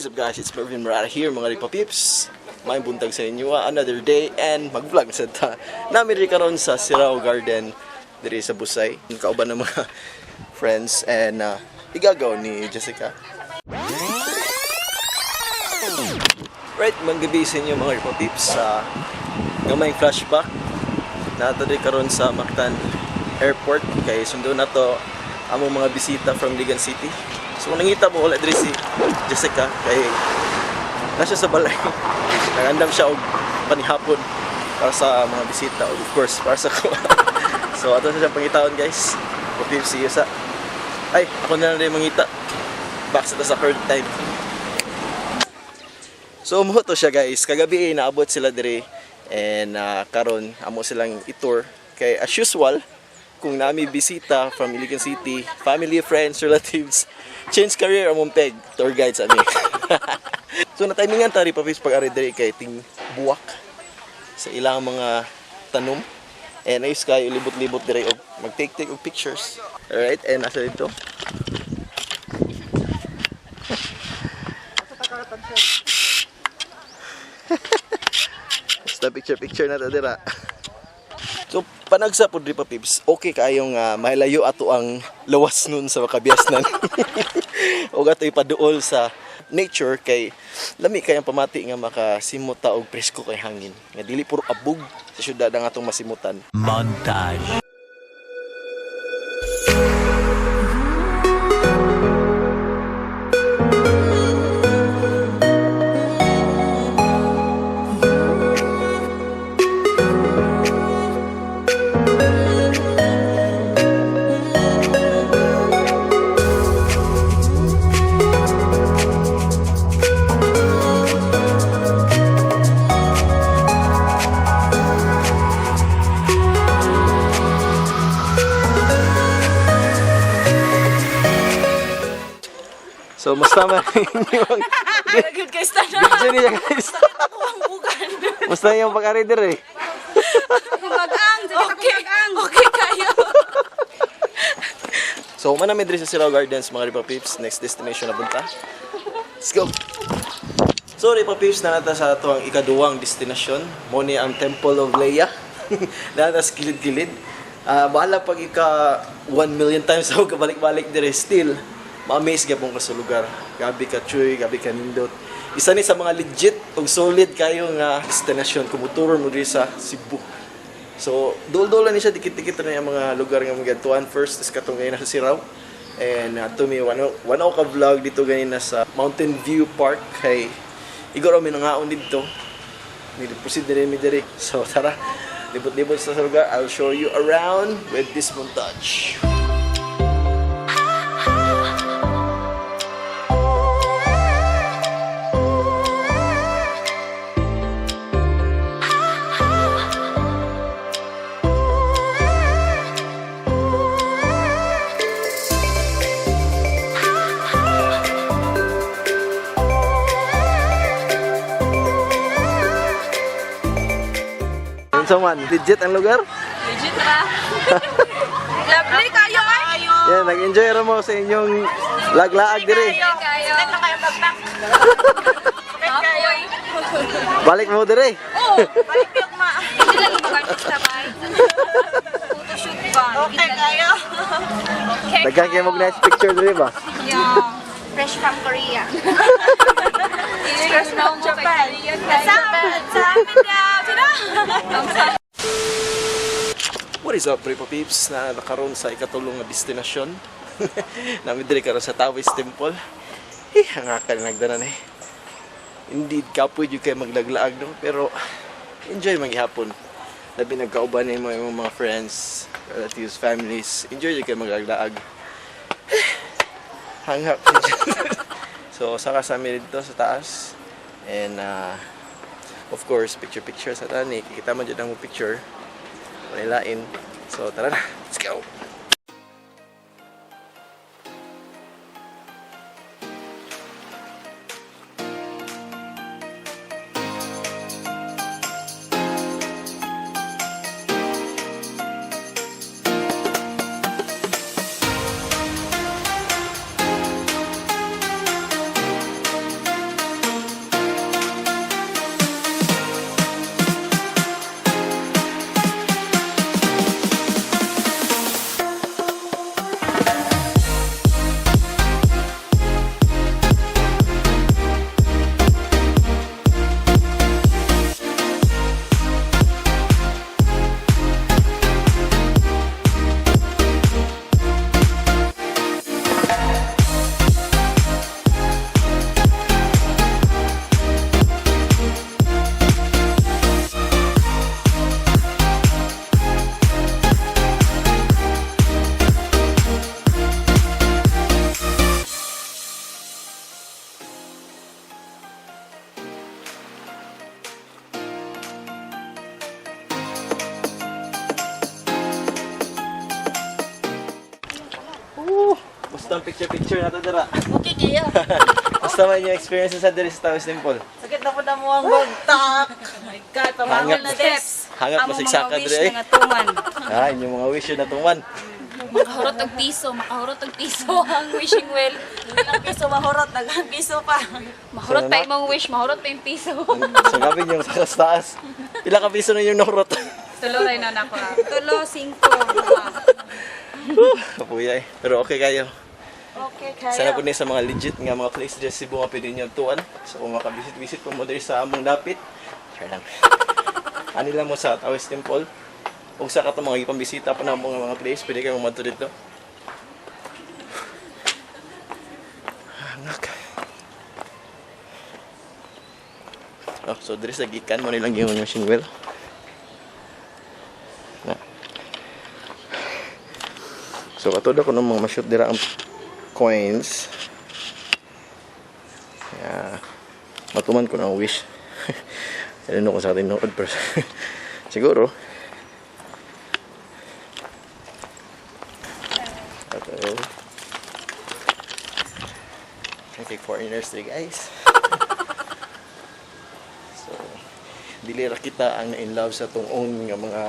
What is up, guys? It's Mervin Murata here, mga Ripa Pips. May buntag sa inyo, another day and mag-vlog sa ta. Nami diri karon sa Sirao Garden diri sa Busay. Kauban ng mga friends and igagaw ni Jessica. Right, manggabi sa inyo, mga Ripa Pips, sa gamayng flashback. Nato diri karon sa Mactan Airport kay sundo na to among mga bisita from Ligan City. So kung nangita mo, wala diri si Jessica kay na siya sa balay. Nagandam siya og panihapon para sa mga bisita ug of course para sa ko. So ato siya pangitaon, guys. Hope you see you sa. Ay, ako na lang rin mangita. Back sa ta sa current time. So mo to siya, guys. Kagabi eh, naabot sila diri and karon amo silang i-tour kay as usual kung nami bisita from Iligan City, family, friends, relatives, change career among peg, tour guides ami. So na-timingan tari pa pag ari diri kay ting buwak sa ilang mga tanom. And ayos kayo libot-libot diri og mag-take-take og pictures. Alright, and nasa dito. Basta picture-picture na ta dira. So panagsa pod pa pips, okay kaayong mahilayo ato ang lawas nun sa makabiasnan. O ato ipaduol sa nature kay lami kayang pamati nga makasimot ta og presko kay hangin. Nga dili puro abog sa syudad ang atong masimutan. Montage. So musta man inyong Good guys, tanan. video niya, guys? Ako ang bugan. Musta yung pag-ari dire? Kumagang, okay. Okay kayo. So man namin diri sa Sirao Gardens, mga Ripa Pips, next destination na punta. Let's go. So Ripa Pips, nanata sa ato ang ikaduwang destinasyon. Mo ni ang Temple of Leia. Nanata sa gilid-gilid. Bahala pag ika 1 million times ako kabalik-balik dire, still ma-amaze gyapon ka sa lugar. Gabi ka chuy, gabi ka nindot. Isa ni sa mga legit ug solid kayo nga destinasyon kung muturo mo diri sa Cebu. So, duol-duol ni siya, dikit-dikit na yung mga lugar nga mga tuan. First is katong ngayon nasa Sirao. And to me, one ka vlog dito ganina sa Mountain View Park kay igor mi nangaon dito. Ni proceed na rin mi diri. So tara, libot-libot sa lugar. I'll show you around with this montage. Unsa man, legit ang lugar? Legit ra. Lovely kayo ay. Yeah, nag-enjoy ra mo sa inyong laglaag diri. Kayo. Lang kayo magpak. Kayo. Balik mo diri. Oh, balik yung ma. Hindi lang yung sabay. Photoshoot ba? Okay kayo. Okay. Daghan kayo mo nice picture diri ba? Yeah. Fresh from Korea. Fresh from Japan. Sa amin daw. Sino? What is up, Ripa Peeps? Na nakaroon sa ikatulong nga destinasyon. Nami diri karon sa Tawis Temple. Eh, ang akal nagdanan eh. Indeed, kapoy yung kay maglaglaag, no? Pero, enjoy maghapon. Labi nagkauban ni mo imong mga friends, relatives, families. Enjoy yung kay maglaglaag. Hanghap. So, saka sa amin dito sa taas. And, of course, picture-picture sa tani. Kikita man dyan ang picture. Wala. So tara na, let's go! Gusto ang picture-picture na to dira. Okay kayo. Basta man yung experience sa diri sa Taoist Temple. Sakit na po na mo ang bagtak. Oh my God, pamahol na Steps. Hangap Amo mga masigsaka wish diri eh. na nga tuman. Ah, inyong mga wish yun natuman. Makahurot og piso, makahurot og piso ang wishing well. Ilang piso mahurot, daghang piso pa. Mahurot pa imong wish, mahurot pa yung piso. So gabi yung sa taas. Pila ka piso na yung nahurot. Tulo rin na nako. Tulo, singko. Kapuya eh. Pero okay kayo. Okay kayo. Sana po ni sa mga legit nga mga place diri sa Cebu nga pwede niyo tuan. So kung makabisit-visit po mo diri sa among dapit, sure lang. Ani lang mo sa Taoist Temple. Ug sa katong mga gipambisita pa na mga place, pwede kayo umadto dito. Hangak. Oh, so diri sa gikan mo nilang giingon yung Shingwell. Na. So katulad ko ng mga ma-shoot dira ang coins. Kaya matuman ko na ang wish. I don't know kung sa atin nood pero siguro. Okay. Okay, foreigners there, guys. So, dili ra kita ang in love sa tong own nga mga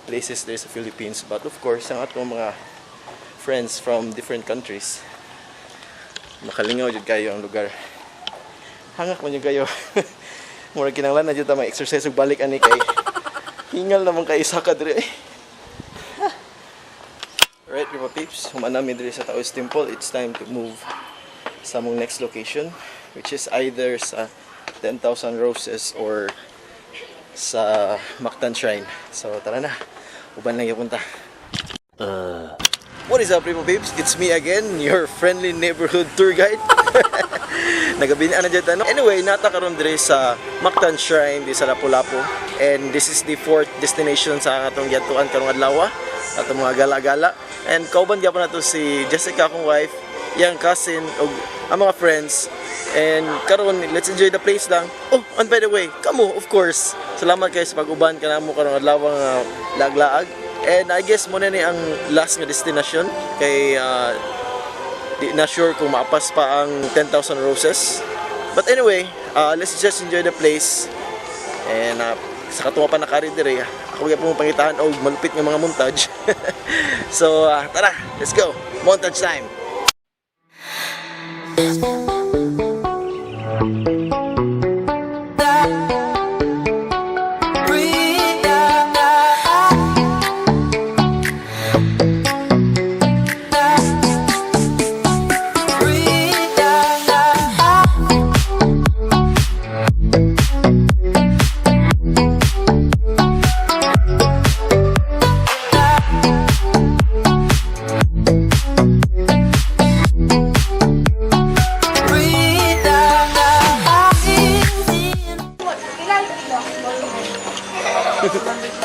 places there sa Philippines, but of course ang atong mga friends from different countries, makalingaw jud kayo ang lugar. Hangak man jud kayo. Murag kinahanglan na jud ta mag-exercise ug balik ani kay hingal naman kay isa ka diri. Alright, mga peeps, human namin diri sa Taoist Temple. It's time to move sa among next location, which is either sa 10,000 Roses or sa Mactan Shrine. So tara na, uban lang yung punta. What is up, Ripo Babes? It's me again, your friendly neighborhood tour guide. Nagabinaan na dyan ano. Anyway, nata karon dire sa Mactan Shrine di sa Lapu-Lapu. And this is the fourth destination sa atong giadtuan karong adlaw. Atong mga gala-gala. And kauban gyapon nato si Jessica, akong wife, iyang cousin ug ang mga friends. And karon, let's enjoy the place lang. Oh, and by the way, kamo, of course. Salamat kayo sa pag-uban kanamo karong adlaw nga laag-laag. And I guess muna ni ang last nga destination kay di na sure kung maapas pa ang 10,000 Roses. But anyway, let's just enjoy the place. And sa katuwa pa nakari dire, ako gyapon mo pangitaan og malupit nga mga montage. So tara, let's go. Montage time.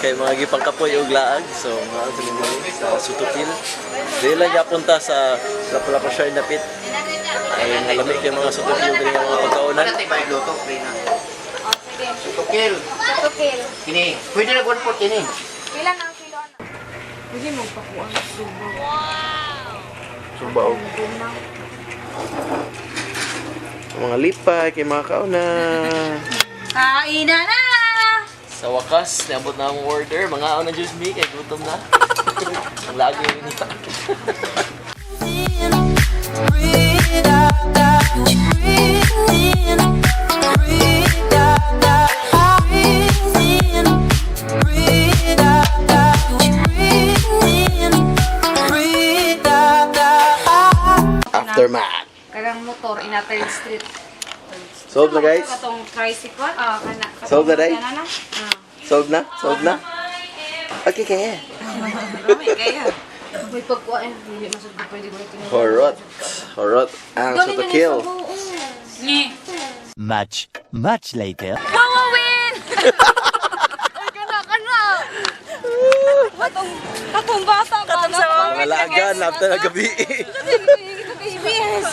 Kay mga gipangkapoy og laag, so mga sa diri sa Sutupil. Dili lang gyapon ta sa Lapu-Lapu Shrine dapit. Ay nalami kay mga Sutupil diri nga mga pagkaonan. Wala tayo ba luto, Rina? Oh, sige. Tukil. Tukil. Kini. Pwede na 1/4 kini. Pila na ang kilo na? Pwede mo pakuan subo. Subaw. Mga lipay kay mga kauna. Kain na na! Sa wakas, niabot na ang order. Mga na Diyos me, kay gutom na. Ang lagi yun niya. Aftermath. Karang motor ina Third Street. Solve na, guys. Katong tricycle. Ah, kana. Katong Solve na, day? kana na. Ah. Solve na? Solve na? Okay, kaya. May pagkuan hindi masud ko pwede ko tingnan. Horot. Horot. Ang sutukil. Much, much later. Wawa win! Ay, kana, kana! Katong, katong bata ba? Katong sa Mga laagan, after na gabi. ABS.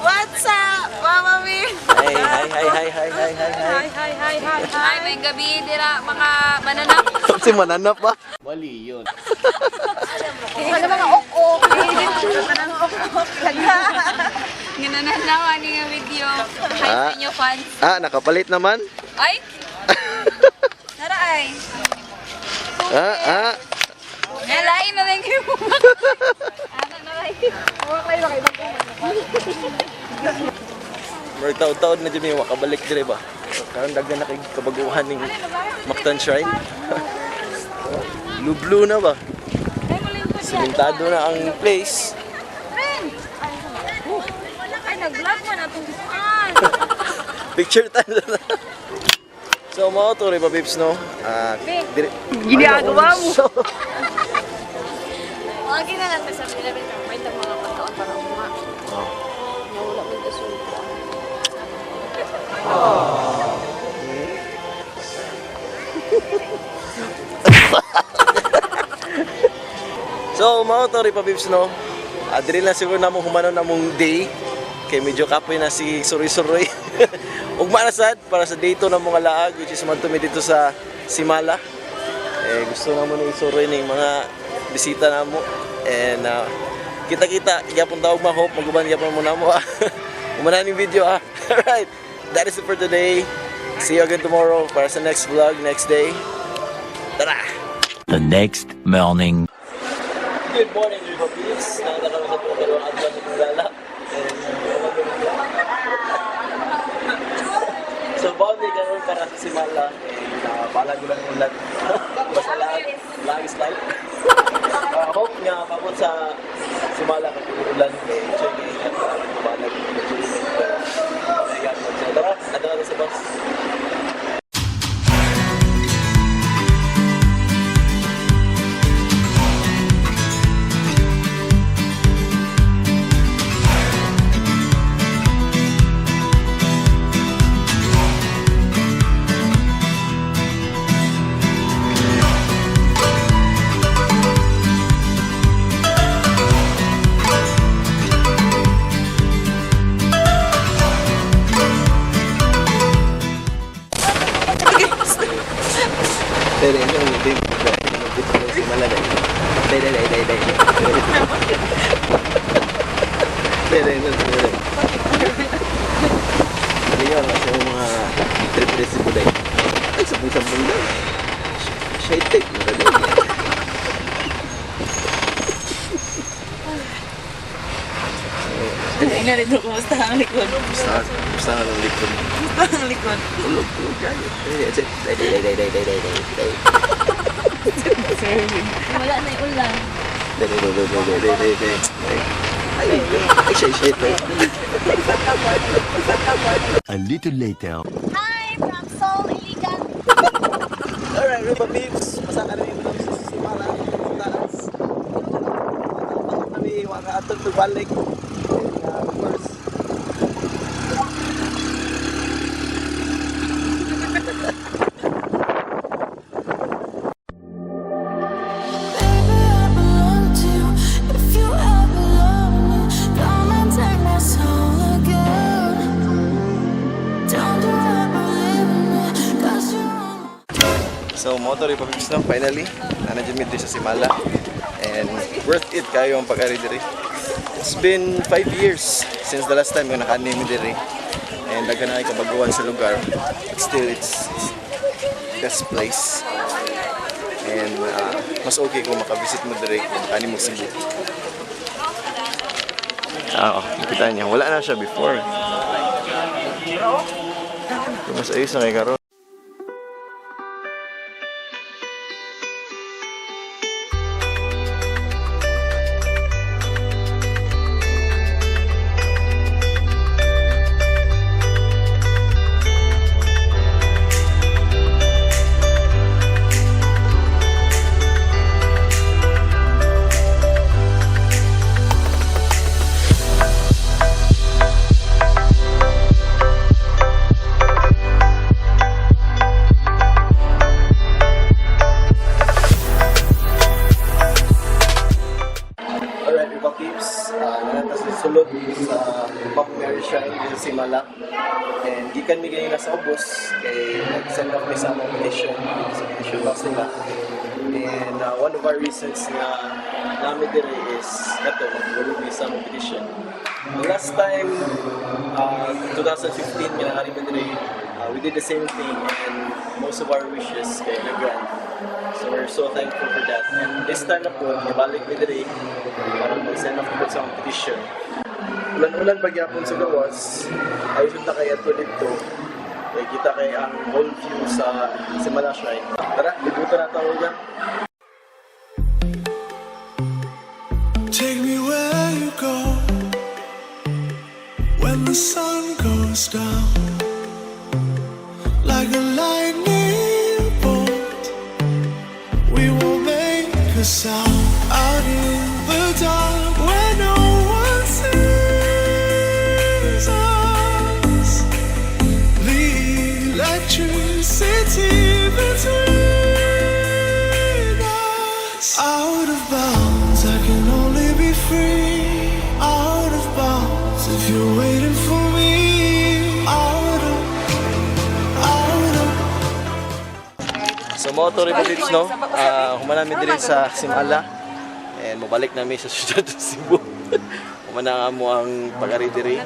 What's up, Mama Min? Hi, hi, hi, hi, hi, hi, hi, hi. Hi hi hi hi. Ay, may gabi dira mga mananap. Si mananap ba? Ano mga ok-ok. Ginananawa ni nga video. Hi Ah. sa inyo fans. Ah, nakapalit naman. Ay! Nara ay. Ah, ah. Nalain na lang kayo. Ano na lang. Murag taon-taon na dyan may makabalik dire ba? Karon daghan na kay kabaguhan ning Mactan Shrine. Blue-blue na ba? Ay, malingkod siya. Simentado na ang place. Friend! Ay, nag-vlog man atong kuan. Picture tayo na. So, mao to rin ba, babes, no? Ah, dire. Ginagawa mo! Lagi na lang sa 11 may tag mga pagkaon para uma. Oh. Nawala man ka sulta. So, mao to rin pa, babes, no? Ah, dire lang siguro namong humanon namong day. Kay medyo kapoy na si Suroy-Suroy. Ugma na sad para sa day 2 ng mga laag, which is man mi dito sa Simala. Eh, gusto na mo ni Suroy ning mga bisita namo. And kita-kita, gyapon tawag ma hope maguban gyapon mo namo. Ah. Umana ning video ah. Alright. That is it for today. See you again tomorrow para sa next vlog, next day. Tara! The next morning. Good morning, River Peeps. Nakita kami sa itong dalawang adlaw sa Tunggala. And, so, boundary karon para sa Simala. And, balag ulan ulan. Basta lahat, lagi slide. Hope nga pabot sa Simala kapag ulan. Eh, check ingat. Balag. Oh my God. So, tara, ato na sa bus. Pero yun yung hindi ko Simala dahil. Dahil, dahil, dahil, dahil. Dahil, dahil, dahil. Dahil yun, kasi yung mga trip-trip si Buday. Ay, sabong-sabong lang. Shy type na rin. Ay, narito, kumusta ang likod? Basta, basta nga ng likod. Kumusta ang likod? Tulog, tulog kayo. Dahil, dahil, dahil, dahil, dahil, dahil, dahil. Wala na yung ulan. Dahil, dahil, dahil, dahil, dahil, dahil. Ay, ay, shy, shy type. A little later. Hi from Seoul, Iligan. Alright, Ruba Peeps, pasaka na yung sa Simala, sa taas. Takot kami, waka atong pagbalik. And, of course, Baby, I belong to you. If you ever love me, come and take my soul again. Don't you ever leave me, 'cause you're all So, motor Ruba Peeps no, finally, nandiyan mi diri sa Simala. And worth it kayo ang pag-ari diri. It's been 5 years since the last time nga nakaani mi diri. And daghan na kay kabaguhan sa lugar. But still, it's best place. And mas okay kung makavisit mo diri kung makaani mo Cebu. Ah, oh, nakita niya. Wala na siya before. Mas ayos na kay karon. Alright, Riva Peeps, nanata sa sulod sa Mount Mary Shrine dito sa Simala. And gikan mi ganina sa ubos kay nag-send off mi sa among petition dito sa petition box nila. And one of our reasons nga Nami diri is kato mag sa among petition. The last time, 2015 nga nakari mi diri, we did the same thing and most of our wishes kay na-grant. So we're so thankful for that. And this time na po, nibalik mi diri para mag-send off po sa among petition. Ulan-ulan pagyapon sa gawas, ayos na kaya to dito. Kay kita kay ang whole view sa Simala Shrine. Tara, libutan na tayo lugar. Take me where you go when the sun goes down, like a lightning bolt. We won't make a sound out in the dark where no one sees us. The electricity between us. Out of bounds, I can only be free. Out of bounds, if you're waiting for me. Out of, out of. So mo to Ripa Pips, no? Human namin diri sa Simala and mobalik nami sa siyudad sa Cebu. Human na nga mo ang pag-ari diri.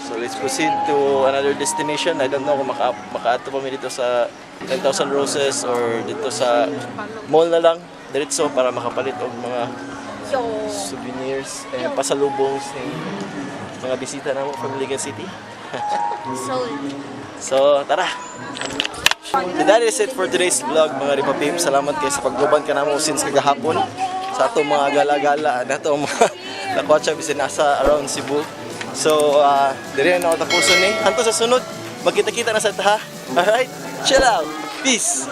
So let's proceed to another destination. I don't know kung makaato pa mi dito sa 10,000 Roses or dito sa mall na lang diretso para makapalit og mga souvenirs and pasalubongs ni mga bisita namo from Iligan City. So, tara! So that is it for today's vlog, mga Ripa Pips. Salamat kayo sa pag-uban kanamo since kagahapon sa atong mga gala-gala na atong mga nakwatsa bisin nasa around Cebu. So, diri na ako tapuson ni. Hantod sa sunod, magkita-kita na sa ta. Alright? Chill out. Peace.